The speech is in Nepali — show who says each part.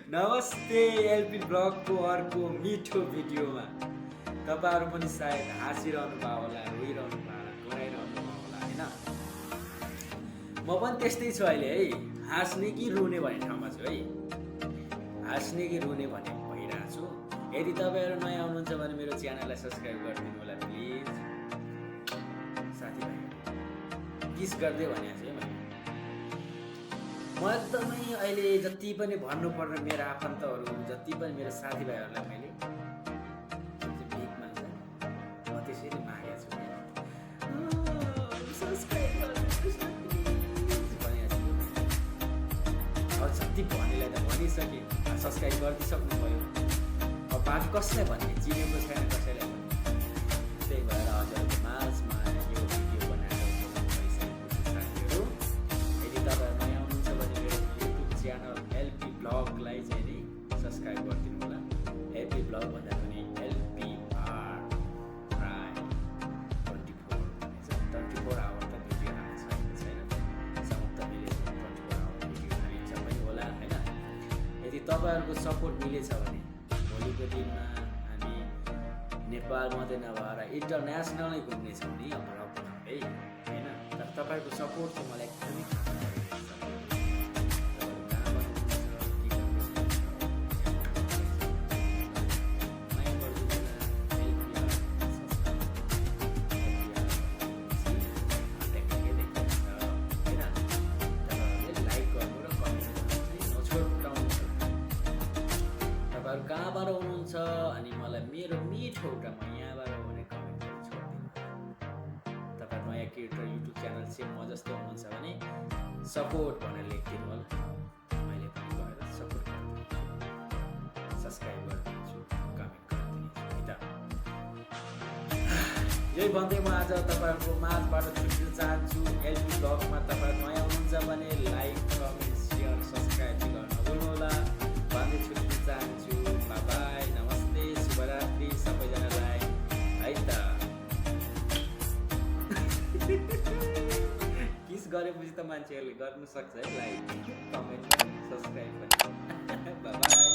Speaker 1: नमस्ते एलपी ब्लगको अर्को मिठो भिडियोमा तपाईँहरू पनि सायद हाँसिरहनु भयो होला, रोइरहनु भयो होला, कराइरहनु भयो होला होइन। म पनि त्यस्तै छु अहिले है, हाँस्ने कि रुने भन्ने ठाउँमा छु है। हाँस्ने कि रुने भन्ने भइरहेको छु। यदि तपाईँहरू नयाँ आउनुहुन्छ भने मेरो च्यानललाई सब्सक्राइब गरिदिनु होला प्लिज। साथीभाइ किस गर्दै भनेको छु है मैले। म एकदमै अहिले जति पनि भन्नुपर्ने मेरो आफन्तहरू, जति पनि मेरो साथीभाइहरूलाई मैले भिख माग्छ, म त्यसरी मागेको छु। सब्सक्राइब गरिदिनुहोस् न प्लिज भनेको छु। अब जति भन्नेलाई त भनिसकेँ, सब्सक्राइब गरिदिइसक्नु भयो। अब बाँकी कसैलाई भन्ने, चिनेको छैन कसैलाई भन्ने। त्यही भएर हजुरहरूको माझमा यो भिडियो बनाएर भइसकेको छु साथीहरू। यदि तपाईँहरू नयाँ हुनुहुन्छ भने मेरो युट्युब च्यानल एलपी ब्लगलाई चाहिँ नि सब्सक्राइब गरिदिनु होला। एलपी ब्लग भन्दा पनि एलपीआर प्राय 24 आवर त भिडियो हाल्छ छैन, समाप्त मिलेछ 24 आवर भिडियो हालिन्छ पनि होला होइन। यदि तपाईँहरूको सपोर्ट मिलेछ भने भोलिको दिनमा हामी नेपाल मात्रै नभएर इन्टरनेसनलै घुम्नेछौँ नि अब ब्लग बनाउँदै होइन। तर तपाईँहरूको सपोर्ट चाहिँ मलाई एकदमै खास लागिरहेको छ। तपाईँहरू कहाँबाट हुनुहुन्छ, के तपाईँहरू कहाँबाट हुनुहुन्छ अनि मलाई मेरो मिठो एउटा म यहाँबाट भने कमेन्ट गरेर छोडिदिनु। तपाईँहरू नयाँ क्रिएटर युट्युब च्यानल चाहिँ म जस्तो हुनुहुन्छ भने सपोर्ट भनेर लेखिदिनु होला। मैले पनि गएर सपोर्ट गरिदिन्छु, सब्सक्राइब गरिदिन्छु, कमेन्ट गरिदिन्छु है त। यही भन्दै म आज तपाईँहरूको माझबाट छुट्टिन चाहन्छु। एलपी ब्लगमा तपाईँहरू नयाँ हुनुहुन्छ भने लाइक, कमेन्ट, सेयर, सब्सक्राइब गर्न नभुल्नु होला भन्दै छुट्टिन चाहन्छु। बाई, नमस्ते, शुभरात्रि सबैजनालाई है त। किस गरेपछि त मान्छेहरूले गर्नु सक्छ है, लाइक, कमेन्ट, सब्सक्राइब पनि। बाई।